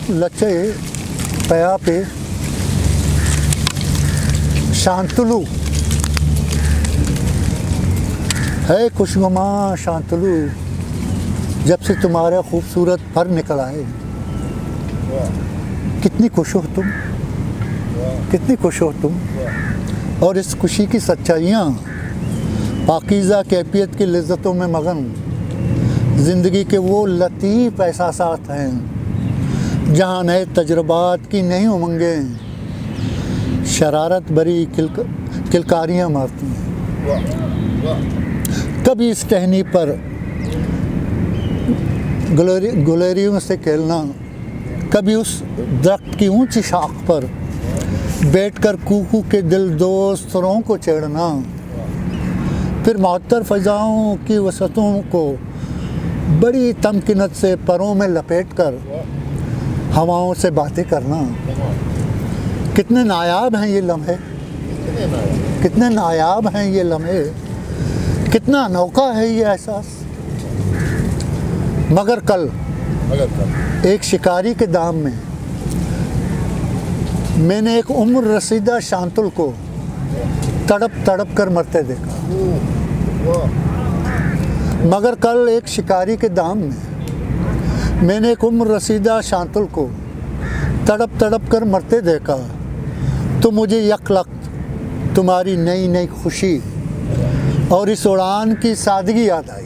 لچے پیاپے شانتلو، ہے خوشگمان شانتلو، جب سے تمہارا خوبصورت پر نکلا ہے۔ کتنی خوش ہو تم، کتنی خوش ہو تم، اور اس خوشی کی سچائیاں پاکیزہ کیفیت کی لذتوں میں مگن زندگی کے وہ لطیف احساسات ہیں، جہاں نئے تجربات کی نئی امنگیں شرارت بھری کلک-، کلکاریاں مارتی ہیں۔ کبھی اس ٹہنی پر گلری-، گلیریوں سے کھیلنا، کبھی اس درخت کی اونچی شاخ پر بیٹھ کر کوکو کے دل دوست سروں کو چھیڑنا، پھر معطر فضاؤں کی وسعتوں کو بڑی تمکنت سے پروں میں لپیٹ کر ہواؤں سے باتیں کرنا۔ کتنے نایاب ہیں یہ لمحے، کتنے نایاب ہیں یہ لمحے، کتنا انوکھا ہے یہ احساس۔ مگر کل، مگر کل۔ ایک شکاری کے دام میں میں نے ایک عمر رسیدہ شانتل کو تڑپ تڑپ کر مرتے دیکھا۔ مگر کل ایک شکاری کے دام میں میں نے ایک عمر رسیدہ شانتل کو تڑپ تڑپ کر مرتے دیکھا، تو مجھے یک لخت تمہاری نئی نئی خوشی اور اس اڑان کی سادگی یاد آئی،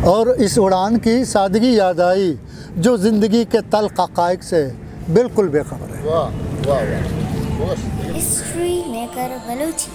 اور اس اڑان کی سادگی یاد آئی، جو زندگی کے تلخ حقائق سے بالکل بے خبر ہے۔ واہ، واہ، واہ۔ ہسٹری میکر بلوچی۔